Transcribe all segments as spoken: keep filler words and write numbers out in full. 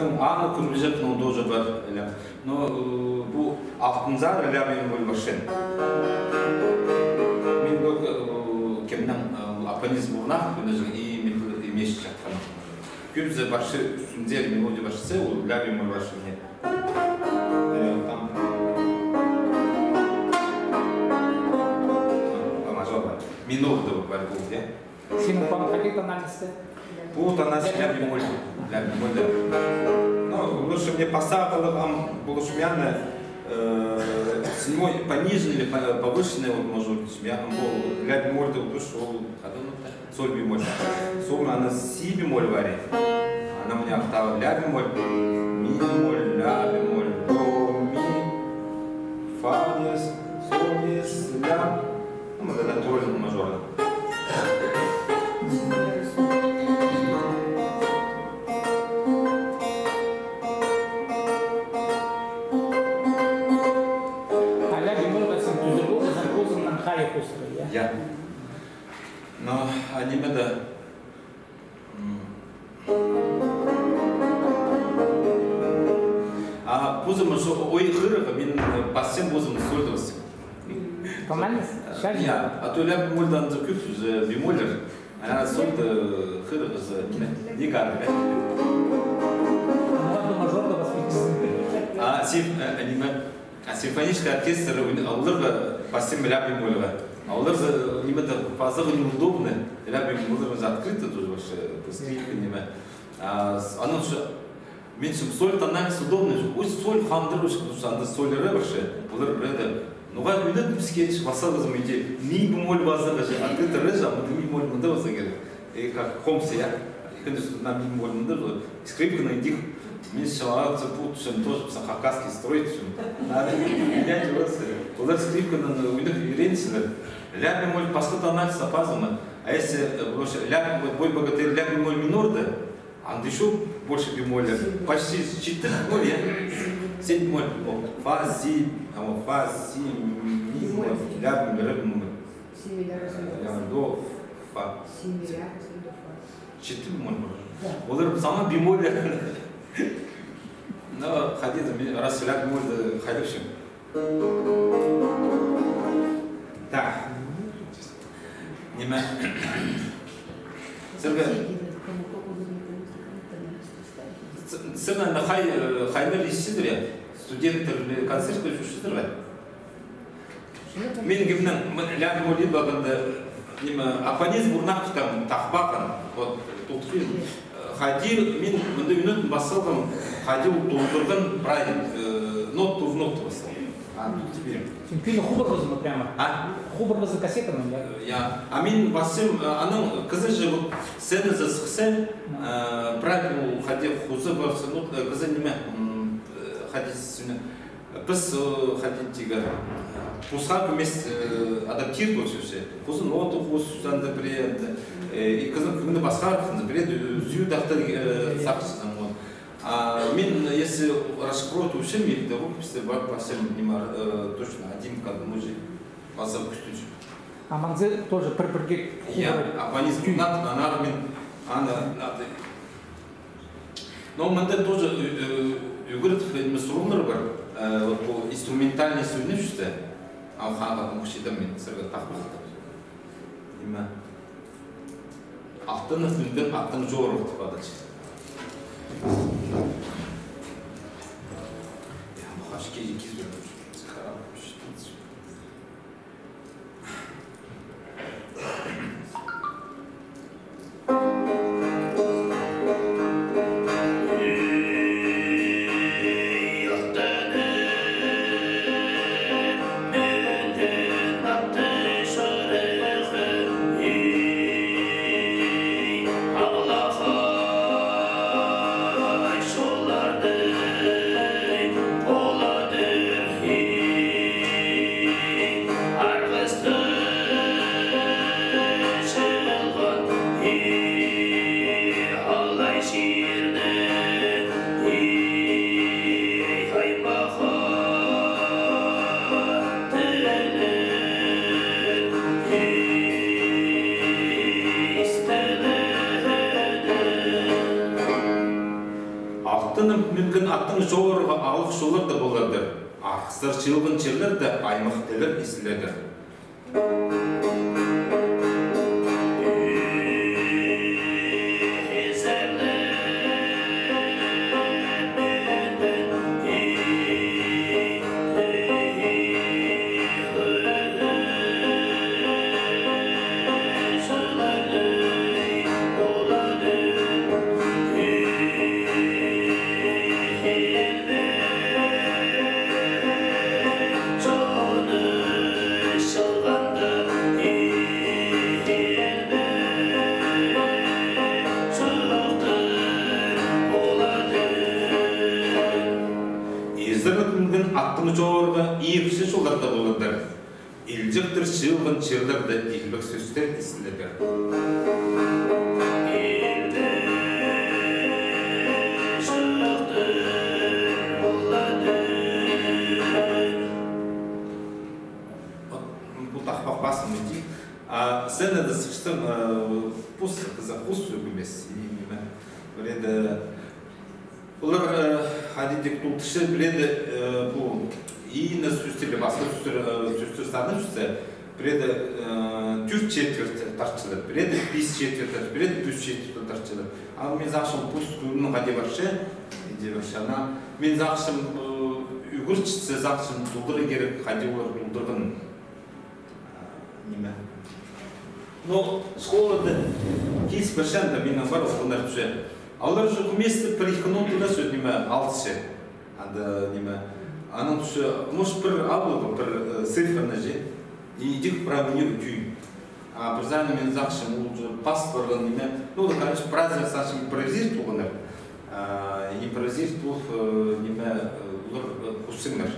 Аны кӧрбеҷек, но тоже пар, ля. Но, э, пу «Алтынзар» ля бемоль парча. Мин только, э, кемнің, э, апанизм орнах, кӧнезің и мин, и меш чатханым. Кӧбізі парча, ӱстӱнзер мелодия парча, ол ля бемоль парча, міне. Э, там. А, мажор пар. Минор да пар, пу, я? Синің паң хайди тональностьта? Пу тональность ля бемоль. Ля бемоль, да. Ну, лучше мне пасса хылығ, ам лучше мне, э, седьмой пониженный или по-, повышенный, вот, мажор, я, ам пу ля бемоль да, вот, ол, соль бемоль. Сом аны си бемоль пари. Ана мына октава ля бемоль, ми бемоль, ля бемоль, до, ми, фа диез, соль диез, ля. Ну, вот это тоже мажорный. А ля бемоль пасчаң тӱзір полза, позыңнаң хайы хозыра, я? Я. Но, а ниме дее. М. А позым, ой, хырығы, мин, э, пасчам позым сольды пасчам. Тональность? Э, шажи? Я, а то ля бемольдаң за кӧп, уже бемольлер. А сольды хырығызы, ниме, не гарга. Ну, ладно, мажорда паспитсің. А, сим-, э, ниме, А симфонический оркестр, оларға пасчам ля бемольға. А олар за, ниме дее, пазарға неудобно. Ля бемоль, олар за открыто тоже вообще, скрипка, ниме. А, с-, анаң ещё, мин ещё соль тональность удобно. Ой, соль хандыр, потому что анда сольлары вообще, олар пірее дее. Ну, как, үйде піске пасарға за, ми бемоль пазарға же, открыто же, а мында ми бемоль мында пазарға кирек. И как хомыс, я. Конечно, на минимум мында, вот, скрипка найди. Мин сағынчам, пу тӱсчем тоже, пу хакасский строй тӱсчем. Надо менять его. Олар скрипканаң, ну, үйде үйренчелер. Ля бемоль пасха тональность пазыңмы. А если, э, больше ля, вот, «Бой богатырь», ля бемоль минор, да? Анда ещё больше бемоля. Почти читі бемоль, я? Сім бемоль. О, фа, си, а, о, фа, си, ми бемоль, ля бемоль, ре бемоль. Си, ми, ля, ре, си, до, фа. Си, ми, ля, ре, си, до, фа. Читі бемоль пар. Да. Олар сама бемоль. Ну, хайди даа, мин раз ля бемольді хайдапчам. Так. Ниме? Сірер, сірер, наверное, хай, э, хайнар исчезер, я? Студенттер, э, концертке чӧрчезер бе? Мин кемнең, м, ля бемоль парғанда, ниме, апанизм орнах тудам, тахпағам, вот, тудып пирем. Хайди мин мында ӱнетін пас салғам, хайди ол толдырған правильно, э, ноту в ноту пас салғам. А, тудып пирем. Син кӧні хубырғазың прямо? А? Хубырғазың кассетанаң, я? Э, я. А мин пасчам, э, анаң кізі же вот сценазар сыхса, э, правильно ол хайди хоза парса, ну, э, кізі ниме, м, э, хайди сӧне. Піс, э, хайди тигі, пасха кӧмес, э, адаптировать итчебіс. Хоза ноту хоза сӱзенде пірее, э, и кізінің кӧңні пасха, пірее, э, сӱзӱдең, э, сағынчазың, вот. А мин, если расшифровать итчем, или рукописьті пар, пасчам, ниме, э, точно, один к одному же, паза кӱстенчем. А мынзы тоже пір-пірге. Я, хубырып, апанизм кӧн. Надо, надо, мин, ана, надо. Но мында тоже, э, э, ӱгредіг, ниме, сурығлар пар. Э, вот пу инструментальный сӧзіннер чӱсте. Ам ханға мухчидам мин, сірерге тахпас. Ниме? Алтынып ӱнген аттың чорығы тіп адалча. Я, ну, хаш кизи киз. Мӱнген аттың чоорығы алых чолларда полар-дыр. Арғыстар чыылған чирлерде аймах тіллер истілер-дір. Изірлік мӱнген аттың чоорығы иирҷе чолларда полар-дыр. Илҷектер чыылған чирлерде илбек сӧстер истілер-дір. Вот, пу тахпах пазым иди. А сценада сыхчаң, э, пос, хызы, хус ӧк нимес, и ниме. Пірееде олар, э, хайди тик толдырча, пірееде, э, пу ине сӧстер, пасха сӧстер, э, сӧстер саны чӧрзе, пірееде, э, тӧрт четверть тартчалар, пірееде пис четверть тартчалар, пірееде ӱс четверть тартчалар. А мин сағынчам, пос кӧрімнең хайди парча, иди парча, ана. Мин сағынчам, э, ӱгретчі сағынчам, толдыра кирек, хайди олар толдырған. А, ниме. Ну, школада кис пірсен де, минің пар, олар тӱзе. Олар же кӧместе пір-ікі нотада сӧс ниме алысча. Анда ниме. Анаң тӱзе, может, пір алып, пір, э, цифраны же. И идӧк прай ниме ӱтӱн. А пір саны мин сағынчам, ол же пас парған ниме. Ну, да, конечно, пір саны сағынчам, импровизировать полғаннар. А, импровизировать полып, э, ниме, э, олар, э, кӧзіткеннер.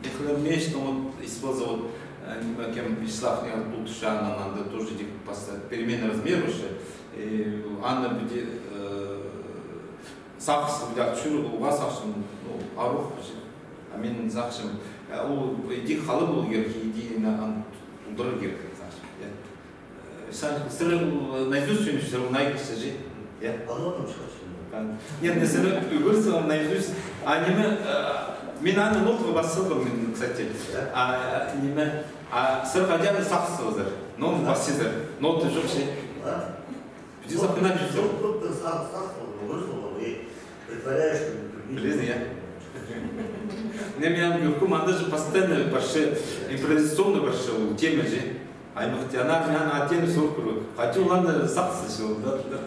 Михаил Мечтан, вот, использовал, э, ниме, кем, Вячеслав, не, тут Шанан, анда тоже этих пос-, переменный размер уже. И аны піди, э, сағысты піди ат чӱріп, уғаа сағысты, ну, арох уже. А мин сағынчам, э, ол иди хала полар кирек, иди на ан толдырар кирек, сағынчам. Я. Сағынчам, сірер, э, наизусть сӧнче, сірер, ол найгырча же. Я? Аны оңдап чыхарча. А, нет, не сірер ӱгренчезер, наизусть. А ниме, э, мин аны нотаға пас салғам, мин, кстати. Я? А, а, ниме, а сірер хайди аны сағысчазар? Ну, пасчазар. Нота чох че. А? Піди сағынчазар. Притворяешься, что не... Пілезің, я? Не, мин аны кӧргем, анда же постоянно парча, импровизационный парча ол тема же. Аймахти, ана, ана аттен сорып кӧр. Хайди ол аны сағысча ол, да, да.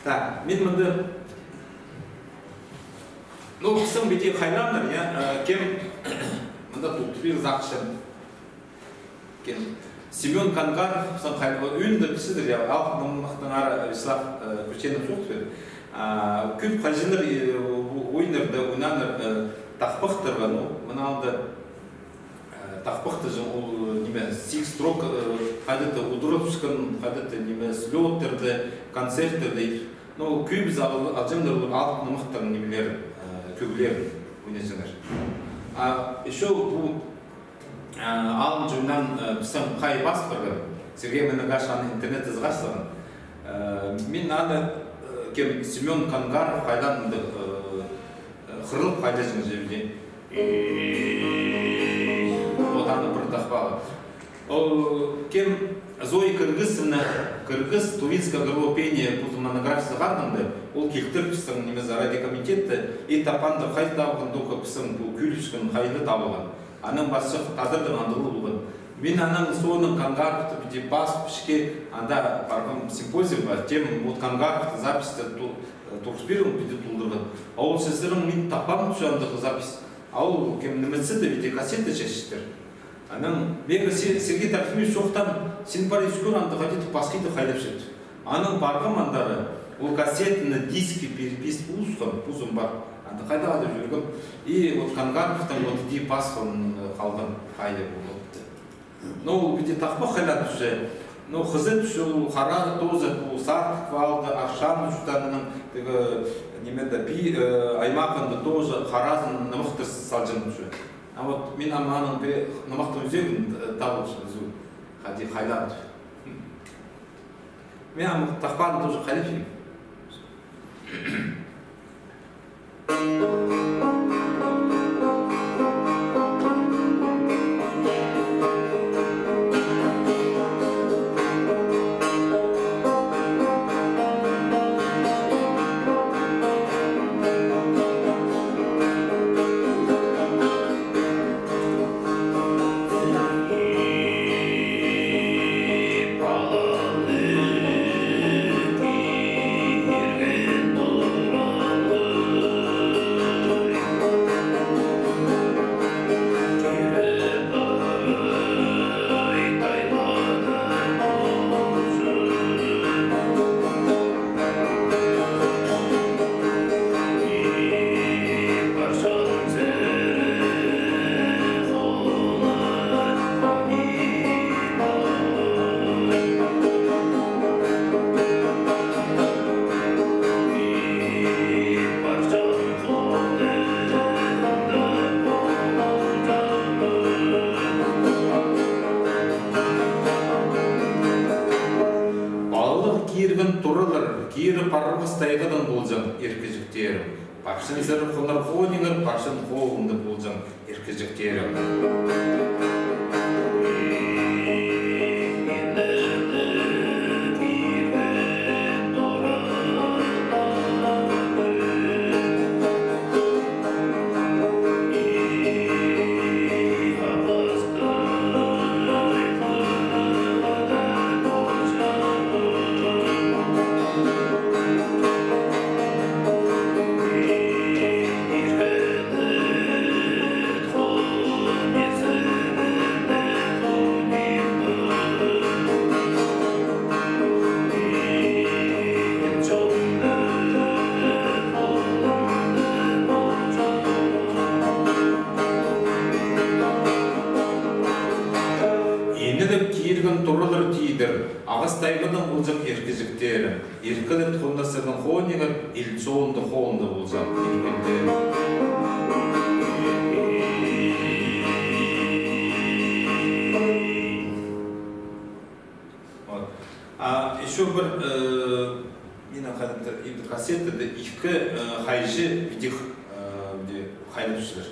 Так, мин мында. Ну, пістің піди хайлааннар, я, э, кем мында толдырып сағынча. Кем? Семён Кангаров, пістің хай-, о, ӱнді пілчезер, я, алып нымахтаңар, Вячеслав, э, Кученов чоохтап пирді. А, кӧп хайҷылар, э, о-, ойыннарда, ойнааннар, э, тахпахтарға, ну, мына алда, э, тахпахта же ол, э, ниме, сигіс строк, э, хайда-да удуратчатхан, хайда-да, ниме, слёттарда, концерттерде. Ну, кӧбізі ал-, алҷаңнар олар алып нымахтың нимелерін, э, кӧглерін ойнаҷаңнар. А ещё пу Э, алынҷа унаң, э, пістің хай пас парған. Сергей Манагаша аны интернетте сығар салған. Э, мин аны, э, кем, Семён Кангаров хайлаанында, э, э, хырлап хайлаҷаң же піди. Вот аны пір тахпағы. Ол кем, Зоя Кыргызовна, Кыргыз, тувинское горлопение, пу монография сығарғанда, ол килтір пістің нимезі райкомитетте, и таппаанда хай табылған, только пістің пу кӧлібіскен хайлар табылған. Анаң пасчах тадарның андағ полған. Мин анаң соонаң Кангаровты піди пас піче, анда парған симпозиум пар, тем вот Кангаровты записьті ту-, турғыс пирген, піди толдырған. А ол сірернің, мин таппаам тӱзе андағ запись. А ол кем, нимезі дее, видеокассета чарчыптыр. Анаң мағаа Се-, Сергей Трофимович чоохтаан, син пар ӧскір анда хайди-да пасхиды хайлапчат. Анаң парғам андар, ол кассетаны дискке перепись полысхан, позым пар. Анда хайда-да чӧргем. И вот Кангаровтың вот иди пасхан, э, халған хайлы полған. Но ол піди тахпах хайлаан тӱзе. Но хызы тӱзе ол хара тоже, пу Сарт квалды, Аршан тӱзі, анаң тігі ниме дее, Пии, э, аймағында тоже харазын нымахтар салҷаң тӱзе. А вот мин ам аның пір нымахтың ӱзегін, э, табылчам, ӱзіг. Хайди хайлаан тӱзе. Мин ам тахпаны тоже хайлапчам. Кирі парғас тайғадаң полҷаң, ир кічіктерім. Парчан сірер хонар хоныңар, парчан холында полҷаң, ир кічіктерім. Инедеп кирген туралар тидір, ағас тайғадаң полҷаң, ир кічіктерім. Иркелеп хонда сірернің хоныңар, ил чонында холында полҷаң, иркелдерім. Вот. А ещё пір, э, минің хайдағ-да, ибде кассетада ікі, э, хайҷы піди, э, піди хайлапчалар.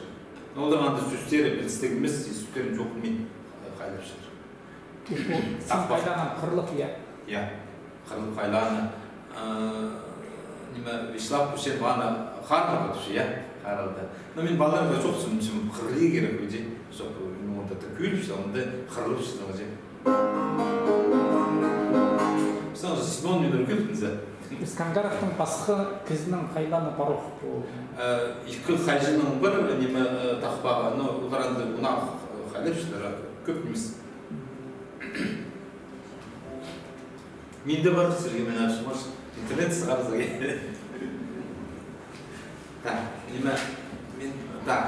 Но олар анда сӧстері пілістіг нимес, сӧстерін чоохтамин, э, хайлапчалар. Тахпах. Син хайланаң хырлап, я? Я, хырлап хайлаан. Э, ниме, Вячеслав Кученов аны харылды, я, харылды. Но мин палаларға чоохтапчам, чім хырлирға кирек, иди. Чох, ну, онда тың кӧріпче, онда хырлапча, иди. Пістің же Семён мин ӱр кӧрдім зе. Искангаровтың пасха кізінің хайлааны пар ох пу. Э, ікі хайҷының пар, ниме, э, тахпағы, но олар анда ана, э, хайлапчалар, а кӧп нимес. Минде пар, сірерге мин азып, интернет сығарза. Так, ниме, мин, так.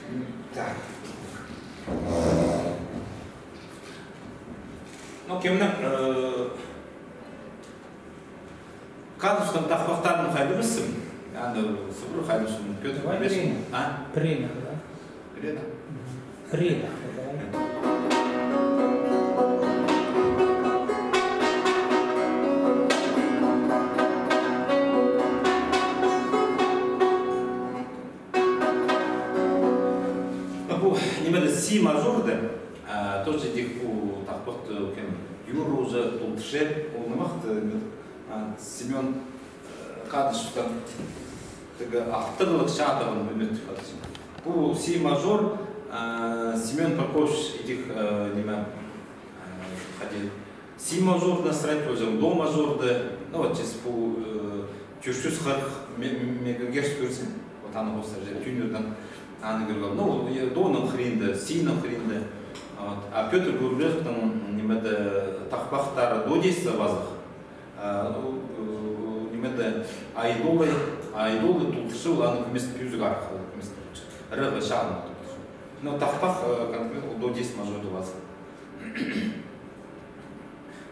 М, так. Ну, кемнің, э, Кадышевтің тахпахтарын хайдағ пілчезің? Анда сыбыра хайдағ пілчезің? Давай пірее. А? Пірее, да? Пірее, да? Мгм. Пірее, да. Ну, пу, нимеде, си мажорда, а, тоже тик пу тахпахты кем, Юра уже толдырча, ол нымахты, а, Семён, э, Кадышевтің тігі алтығлығ чадығын ӱнет, короче. Пу си мажор, а, Семён Прокопьевич идӧк, э, ниме, э, хайди, си мажорды настраивать полҷаң, до мажорды, ну, вот, чис пу, э, тӧрт чӱс хырых ме-, мегагерц кӧрзе, вот, аны хоостыра, тюнердең аны кӧріп ал. Ну, ол, э, доның хыринда, синің хыринда. Вот. А Пётр Курбышевтің, нимеде, тахпахтары до дисте пазох. А, ну, э, нимеде, Айдолай, Айдолай толдырча, ол аны кӧмес пӱзік арах, ол кӧмес толдырча. Ырағы чағын толдырча. Но тахпах, э, конкретно ол до дис мажорды пазох.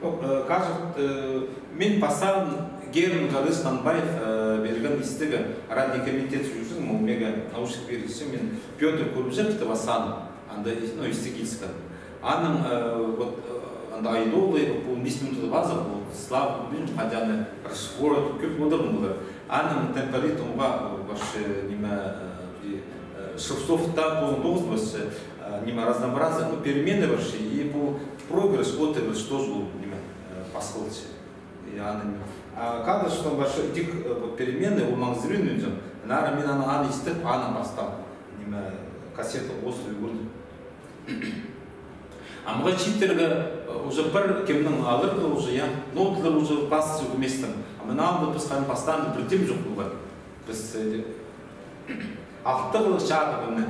Ох, э, кажется, э, мин пасчам, Герман Гарыч Танбаев, э, пирген истігі, радиокомитет чӱрҷең, ол мағаа наушник пирче, мин Пётр Курбышевті пасчам, анда, ну, истіг киліскен. Анаң, э, вот, э, анда Айдолай, вот, пу он бес минут пазох, вот, Слава, пілбинчем, хайди аны, расход, кӧп одырған полар. Анаң темпоритм уғаа, э, вообще, ниме, э, и, э, шрифтов та позың тоғызын, вообще, э, ниме, разнообразие, ну, перемены вообще, и пу проигрыш, отыгрыш тоже ол, ниме, э, пасхалча. И аны, а Кадышевтің вообще идӧк, э, вот, перемены, ол маң зрение, нары мин аны, аны истіп, аны пастаам, ниме, кассета острый көрдім. Амғы чииттерге, э, уже пір кемнің аларға уже, я, ноталар уже пасча кӧместең. А мына алды піс хайди пастаан, пір дее чох полған. Піс, э, алтығлығ чадығ мына.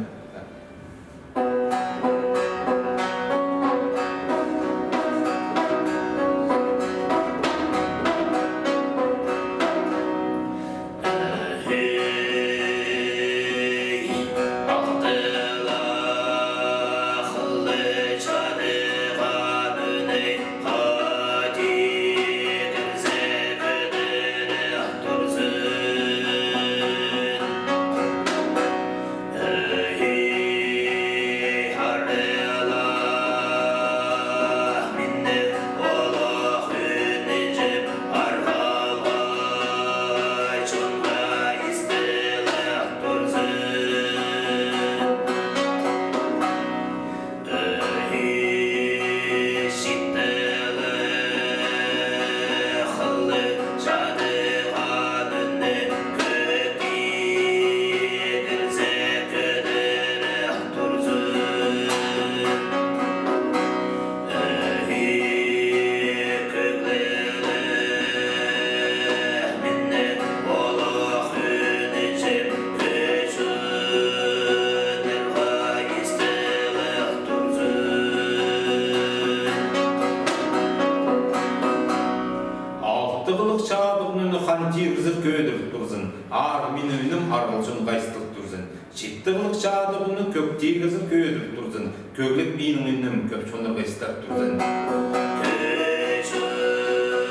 Читі хылых чадығ нӱні хан тигірзер кӧдіріп турзын, аар минің ӱнім арғыл чонға истіг турзын. Читі хылых чадығ нӱні кӧк тигірзер кӧдіріп турзын, кӧглік минің ӱнім кӧп чоннарға истіг турзын. Кӧп чоннарға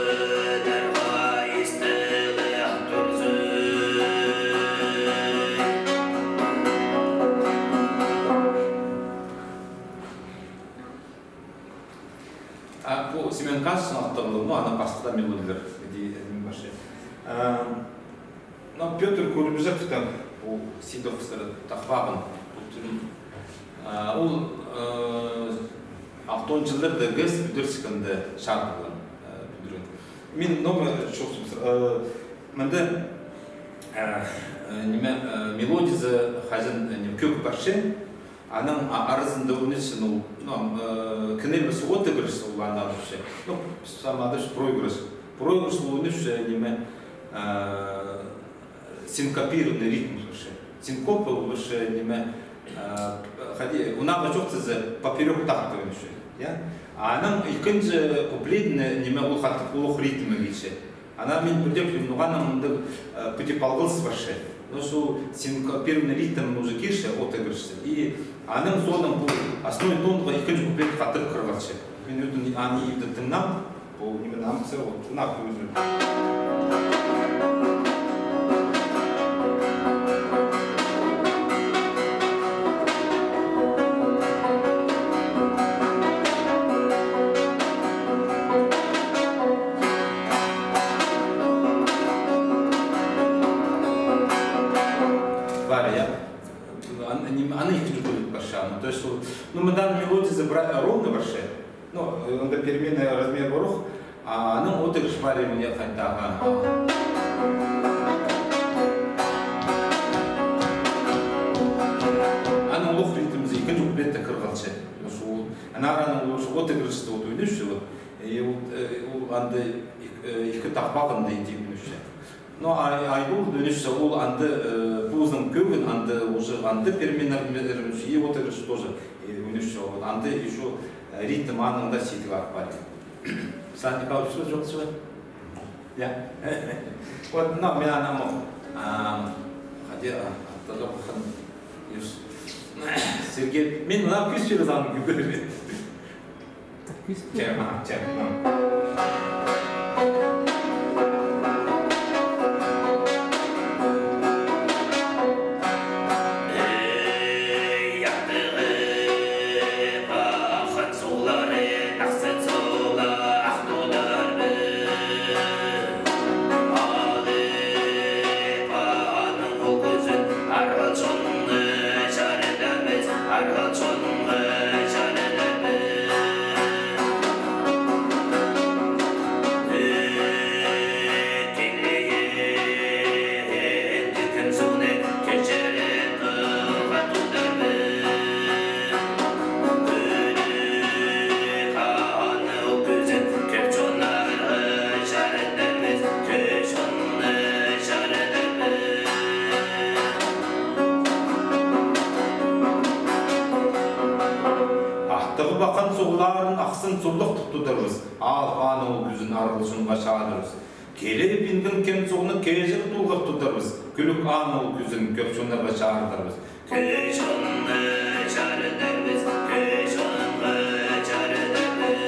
истіг турзын. А пу Семен Казышевтің аттығлығ, ну, аның пасха даа мелодиялар, іди, ниме парча. А, ну, Пётр Курбижековтың пу сидох сыры тахпағын, пу тӱрін. А, ол, э, алтон чылларда ГЭС пӱдірчеткенде чарыдылған, э, пӱдірген. Мин номер чоохтапчам, э, мында, э, э, ниме, э, мелодиязы хаҷан, э, ниме, кӧк парча, аның а-, аразында ӱнісче, ну, ну, э, кӧнелбес отыгрыш ол анда вообще. Ну, сама да проигрыш. Проигрыш ол ӱнісче, ниме, э, синкопированный ритм вообще. Синкопа ол вообще, ниме, э, хайди, унаға чоохтаза, поперёк такта ӱнісче, я? Аның ікінҷі куплетіне, ниме, ол хатап улуғ ритмі килче. Ана мин пірдее пілем, ноға аның мындағ, э, пӱдее палғалыс парча. Ну, сол синкопированный ритм уже кирче, отыгрышче. И аның соонаң пу основной тонға ікінҷі куплет хатап кір парча. Мин ӧтін аны ибде тыңнаам, пу ниме, ам сірер вот, ана кӧзір. Пар, я. Ан-, ниме, аны ікінҷі куплет парча. Ну, то есть, ол, ну, мындағы мелодиязы бра-, ровно парча. Ну, э, анда переменный размер пар ох, а аның отыгрыш пар ниме хайдағ. Аның улуғ ритмізі ікінҷі куплетте кір парча. Ну, сол, аннаң аның улуғ отыгрышты вот ӱнісче, вот. И вот, э, ол анда ік-, э, ікі тахпағында иди ӱнісче. Но Ай-, Айдолды ӱнісче ол анда, э, позының кӧгін анда уже анда переменный ӱнісче, и отыгрыш тоже, э, ӱнісче ол анда ещё, э, ритм аның даа сидік ағып пар. Санди Павлович, сӧс чох сірерде? Я. Вот, но мин ана, а, хайди, а, аттығ хан, Сергей, мин мына кӱс пиріп алғам, кӱс. Ча, а, ча, а. Аттығ пахан суғларын ахсын субылахтығ тударбыс, алып аның ол кӱзін арғыл чонға чарыдарбыс. Киліп иңген кем суғны кеҷіг толғап тударбыс, кӱлӱк аның ол кӱзін кӧп чоннарға чарыдарбыс. Кӧп чонға чарыдарбыс, кӧп чонға чарыдарбыс.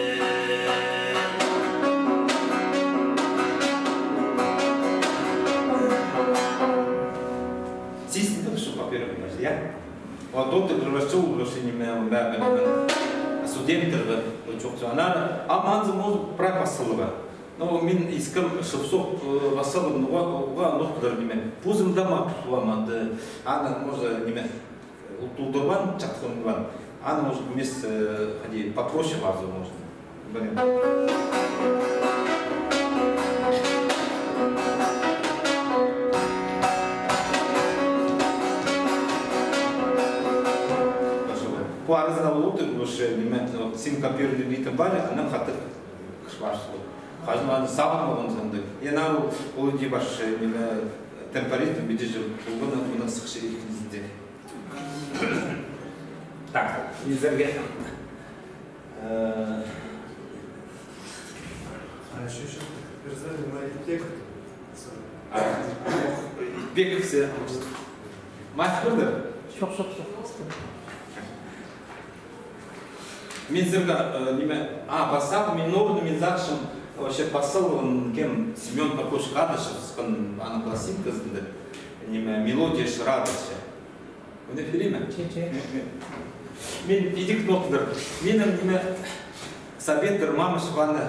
Сизіндің, что папиров, я? Вот тут ты превращён в, ниме, студенттерге, вот, чох, ана, а манзы, может, прай пасылығы. Ну, мин искем шыпсох, э, пасалып, ну, уға, уға, ну, кудыр ниме. Позым даа ма, туламады. Аны, может, ниме, тудырбаан, чатхынбаан. Аны, может, мин, э, хайди, попроще пазы, может. Блин. Пу аразына ол отыр, уже, ниме, вот, синкопированный ритм пар, анаң хатап кір парча. Хаҷан аны сағын алған саңды. Я, нару, ол иди парча, ниме, темпоритм, иди же, ол мыны, мыны сыхча ікінҷізінде. Так, сірерге. Э, а, ещё, ещё. Пірсі ниме итпек. А, итпек все. Мастер. Чох, чох, чох. Мин сірерге, э, ниме, а, пасхам, минорны мин сағынчам, вообще пас салған кем, Семён Прокопьевич Кадышев, сыххан аның пластинказында, ниме, «Мелодия Шрадыча». Ӱнеп пирем ме? Че, че. Мин идӧк ноталар. Минің ниме, Сабит Романович паны,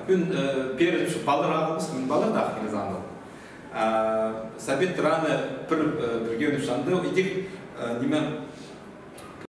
пӱӱн, э, пеер палалар ағылбас, мин палалар даа ағыл килзе андағ. А, Сабит Романович пір, э, пірге ӱнеп чыхханда, идӧк, э, ниме,